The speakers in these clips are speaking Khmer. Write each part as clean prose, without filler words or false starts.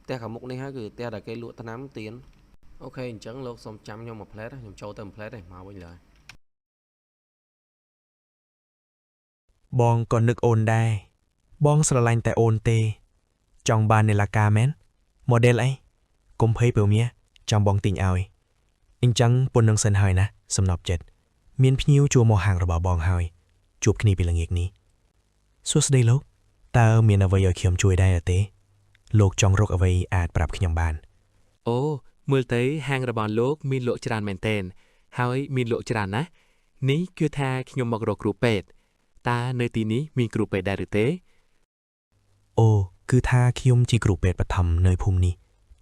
ផ្ទះខាងមុខនេះហើយគឺផ្ទះដែលគេលក់ថ្នាំទៀន OK អញ្ចឹងលោកសូមចាំខ្ញុំមួយភ្លែតខ្ញុំចូលទៅមួយភ្លែតឯងមកវិញឡើយ បងក៏នឹកអូនដែរបងស្រឡាញ់តែអូនទេ ចង់បាននេឡាកាមែន model អីកុំភ័យពើមៀចាំបងទិញឲ្យអញ្ចឹងប៉ុណ្ណឹងសិនហើយណាសំណប់ចិត្តមានភ្ញៀវជួមកហាងរបស់បងហើយជួបគ្នាពីល្ងាចនេះសួស្តីលោកតើមានអ្វីឲ្យខ្ញុំជួយដែរទេ លោកចង់រកអ្វីអាចប្រាប់ខ្ញុំបាន អូមើលទៅហាងរបស់លោកមានលក់ច្រើនមែនទែនហើយមានលក់ច្រើនណាស់នេះគឺថាខ្ញុំមករកគ្រូពេទ្យតើនៅទីនេះមានគ្រូពេទ្យដែរឬទេ អូគឺថាខ្ញុំជាគ្រូពេទ្យបឋមនៅភូមិនេះ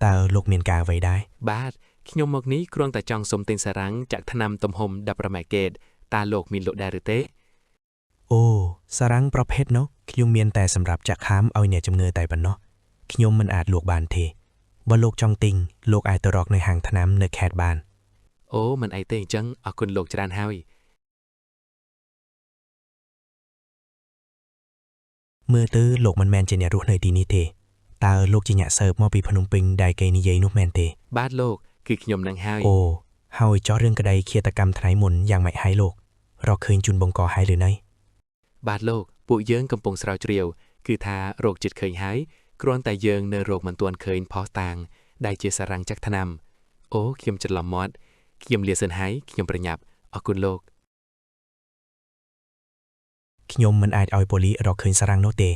តើលោកមានការអ្វីដែរ បាទខ្ញុំមកនេះគ្រាន់តែចង់សុំទិញសារ៉ាំងចាក់ថ្នាំទំហំ18កេតតើលោកមានលក់ដែរឬទេ អូសារ៉ាំងប្រភេទនោះខ្ញុំមានតែសម្រាប់ចាក់ខាមឲ្យអ្នកជំងឺតែប៉ុណ្ណោះខ្ញុំមិនអាចលក់បានទេបើលោកចង់ទិញលោកអាចទៅរកនៅហាងថ្នាំនៅខេត្តបាន អូមិនអីទេអញ្ចឹងអរគុណលោកច្រើនហើយ មើលទៅលោកមិនមែនជាអ្នករស់នៅទីនេះទេតើលោកជាអ្នកស៊ើបមកពីភ្នំពេញដែលគេនិយាយនោះមែនទេ បាទលោកគឺខ្ញុំនឹងហើយ អូហើយចោះរឿងក្តីឃាតកម្មថ្ងៃមុនយ៉ាងម៉េចហើយលោករកឃើញជនបង្កហើយឬនៅ បាទលោកពួកយើងកំពុងស្រាវជ្រាវគឺថារោគចិត្តឃើញហើយគ្រាន់តែយើងនៅរោគមិនទាន់ឃើញផុសតាងដែលជាសារ៉ាំងចាក់ថ្នាំអូខ្ញុំច្រឡំមាត់ខ្ញុំលាសិនហើយខ្ញុំប្រញាប់អរគុណលោក ខ្ញុំមិនអាចឲ្យប៉ូលីសរកឃើញសារ៉ាំងនោះទេ